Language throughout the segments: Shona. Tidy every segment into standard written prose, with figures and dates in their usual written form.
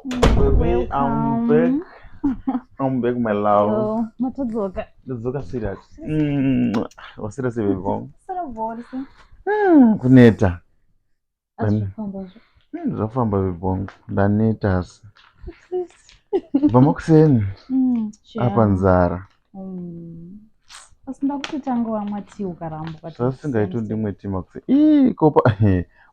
Baby, I'm back. I'm back, my love. Yo, matodzoka. Ndodzoka serious. Wasira sei, baby wangu? Sara bhorisi. Kuneta. Azvifamba zvo. Zvafamba, baby wangu. Ndaneta asi. At least. Bva makuseni apa nzara. Asi ndakuti tanga wamwa tii, ukaramba ukati Zvasingaiti ndimwe tii makuseni. Ii, kopa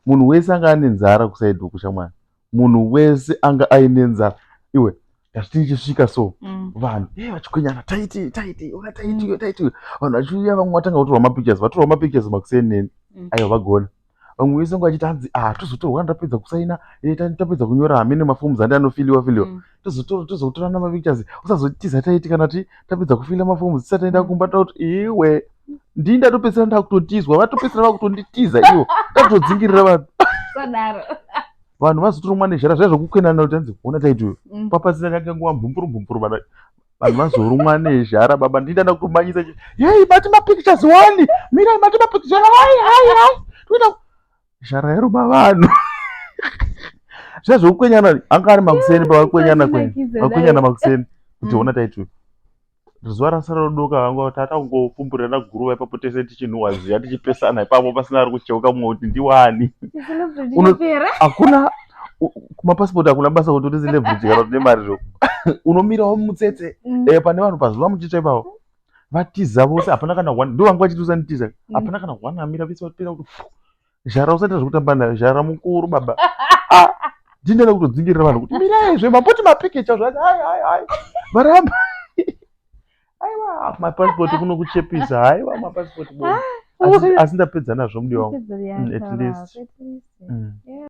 munhu wese anga ane nzara kuside uku, shamwari. Munhu wese anga aine nzara. Iwe, ndati tichisvika so vanhu vachikwenyana, taiti taiti, ona taiti iyo, taiti iyo. Vanhu vachiuya, vamwe vatanga kutorwa mapictures, vatorwa mapictures makuseni neni. Aiwa, vagona. Vamwe vese vanga vachiti hanzi, ah, tozotorwa ndapedza kusaina, tapedza kunyora hamene maforms andi anofiliwa filiwa. Tozotorana mapictures, usazotiza taiti kana ti tapedza kufila maforms tisati taenda kumba. Tauti iwe, ndii ndatopedzisira ndakutotizwa, vatopedzisira vakutonditiza ivo, ndakutodzingirira vanhu. Sadaro. Vanhu vazotoromwa nezhara zviya zvokukwenana kuti hanzi, ona taiti uyo. Papasina kanganguva mbumburu mbumburu, vanhu vazorumwa nezhara baba. Ndii ndanda kutomanyisa chi yei, mati mapictures one, mirai, mati mapictures, hai hai hai, toita zhara yaruma vanhu zviya zvokukwenyana. Anga ari makuseni pavakwenyana kwenya, Zvinonakidza. Vakwenyana makuseni kuti ona taiti uyo. Zuva rasara rodoka, vanga tata kungopfumburirana guruva ipapo tese, tichinhuhwa ziya, tichipesana ipapo, pasina ari kucheuka mumwe kuti ndiwani. Celebrity yapera. Hakuna kumapasipoti, hakuna basa kuti uri celebrity kana kuti nemari zvo, unomirawo mutsetse. Pane vanhu pazuva muchitsva ipapo, vatiza vose, hapana kana one. Ndo vanga vachiti usanditiza. Hapana kana one amira, vese vapera kuti fu. Zhara usaita zvekutamba nayo, zhara mukuru baba. Ah, ndinda kutodzingirira vanhu kuti miraizve, mamboti mapikicha zvati, hai hai hai, varamba. Aiwa, mapasipoti kuno kuchepisa, haiwa, mapasipoti bo. Asi ndapedza nazvo, mudiwa wangu. Kupedza At taura least. hako, at least.